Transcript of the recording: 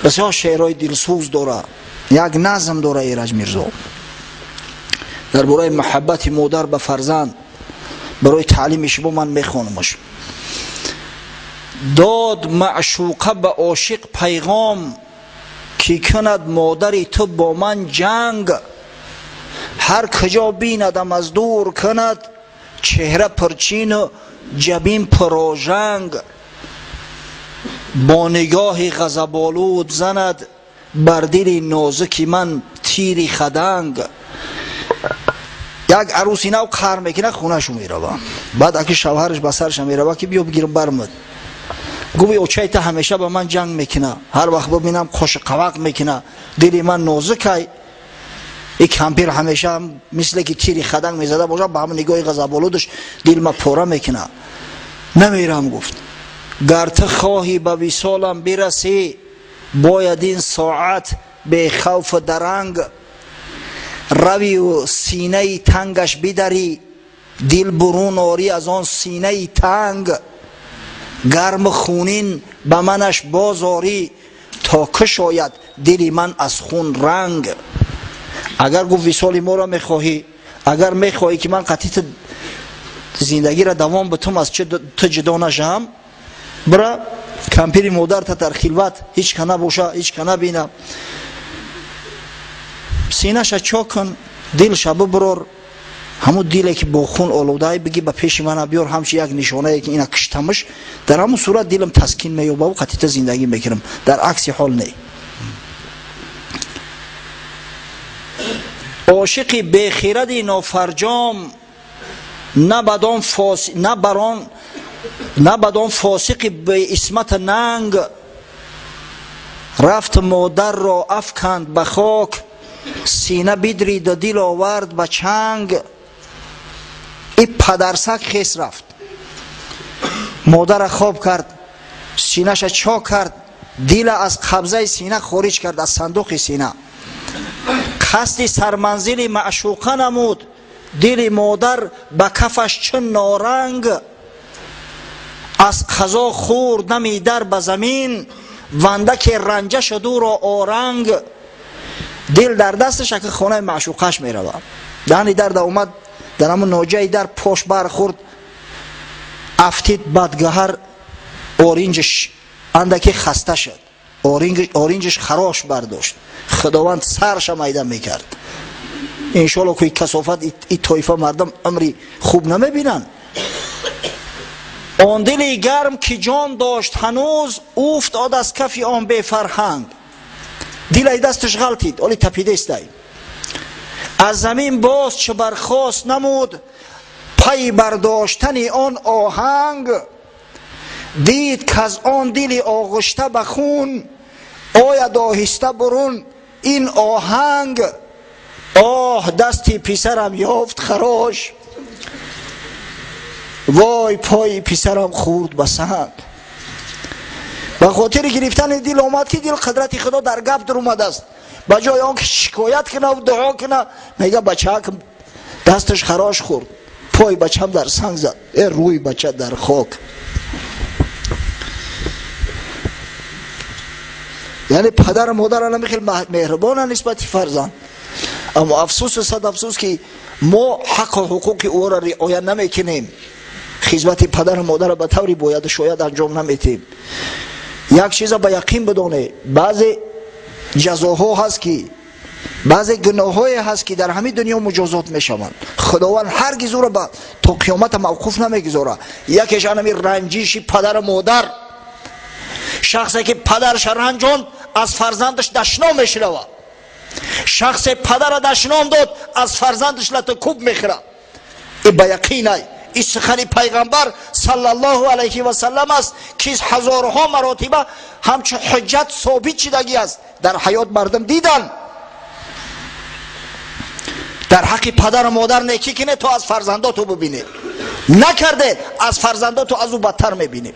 Бисёр шеърҳои дилсӯз дора, як назм дора Эраҷ Мирзо дар бораи муҳаббати модар ба фарзанд. Барои таълими шумо ман мехонамаш. Дод маъшуқа ба ошиқ пайғом, ки кунад модари ту бо ман ҷанг. Ҳар куҷо бинадам, аз дур кунад чеҳра пурчину ҷабин пурожанг. Бо нигоҳи ғазаболуд занад бар дили нозуки ман тири хаданг. Як арӯси нав қаҳр мекунад, хонашу мерава. Баъд аки шавҳараш ба сарша мерава, ки биё, бигирам бармад. Гуфт: «Очаи та ҳамеша ба ман ҷанг мекуна, ҳар вақт бибинам, қоши қавақ мекуна. Дили ман нозукай, и кампир ҳамеша мисле ки тири хаданг мезада бошад, ба ҳамн нигоҳи ғазаболудаш дилма пора мекуна, намерам». Гуфт: «Гар ту хоҳӣ ба висолам бирасӣ, бояд ин соат бехавфу даранг равию синаи тангаш бидарӣ, дил бурун орӣ аз он синаи танг, гарму хунин ба манаш бозорӣ, то кушояд дили ман аз хун ранг». Агар, гуфт, висоли моро мехоҳӣ, агар мехоҳӣ, ки ман қатъи зиндагиро давом битум, аз ту ҷудо нашавам, бира кампири модарта дар хилват, ҳеҷ ка набоша, ҳеҷ ка набина, синаша чок кун, дилша бибурор, ҳамун диле ки бо хун олудаи, биги ба пеши мана биёр, ҳамчи як нишонае, ки ина киштамаш. Дар ҳамун сурат дилам таскин меёбаву қатита зиндагӣ мекунам, дар акси ҳол не. Ошиқи бехиради нофарҷом, на бадон фосиқи беисмата нанг. Рафт, модарро афканд ба хок, сина бидриду дил овард ба чанг. И падарсак хес рафт, модара хоб кард, синаша чок кард, дила аз қабзаи сина хориҷ кард, аз сандуқи сина. Қасди сарманзили маъшуқа намуд, дили модар ба кафаш чун норанг. Аз қазо хӯрд нами дар ба замин, вандаке ранҷа шуд ӯро оранг. Дил дар дасташ, аки хонаи маъшуқаш меравад. Даҳни дарда омад, дар ҳамун ноҷаи дар пош бархӯрд, афтид. Бадгаҳар оринҷаш андаке хаста шуд, оринҷаш харош бардошт. Худованд сарша майда мекард. Иншоалло, ки касофат и тоифа мардам умри хуб намебинанд. Он дили гарм, ки ҷон дошт ҳанӯз, уфтод аз кафи он бефарҳанг. Дилай дасташ ғалтид, оли тапидестай. Аз замин боз чӣ бархост намуд пай бардоштани он оҳанг. Дид, каз он дили оғушта ба хун ояд оҳиста бурун ин оҳанг. Оҳ, дасти писарам ёфт харош, вой, пои писарам хӯрд ба санг. Ба хотири гирифтани дил омад, ки дил қудрати Худо дар гап дуромадааст. Ба ҷои он ки шикоят кунаву дуо куна, мега: «Бачаак дасташ харош хӯрд, пои бачам дар санг зад, э рӯи бача дар хок». Яъне падару модар ана хел меҳрубона нисбати фарзанд. Аммо афсӯсу сад афсӯс, ки мо ҳаққу ҳуқуқи ӯро риоя намекунем, хизмати падару модарро ба таври бояду шояд анҷом наметем. Як чиза ба яқин бидоне: баъзе ҷазоҳо ҳаст, ки баъзе гуноҳҳое ҳаст, ки дар ҳамин дунё муҷозот мешаванд. Худованд ҳаргиз ӯро ба то қиёмата мавқуф намегузорад. Якеш анами ранҷиши падару модар. Шахсе ки падарша ранҷонд, аз фарзандаш дашном мешунавад. Шахсе падара дашном дод, аз фарзандаш лату куб мехӯрад. И ба яқинай, и сухани пайғамбар саллаллоҳу алайҳи васаллам аст, ки ҳазорҳо маротиба ҳамчун ҳуҷҷат собит шидагӣ аст. Дар ҳаёт мардум дидан. Дар ҳаққи падару модар некӣ кине, то аз фарзандоту бубинед. Накарде, аз фарзандоту аз ӯ бадтар мебинед.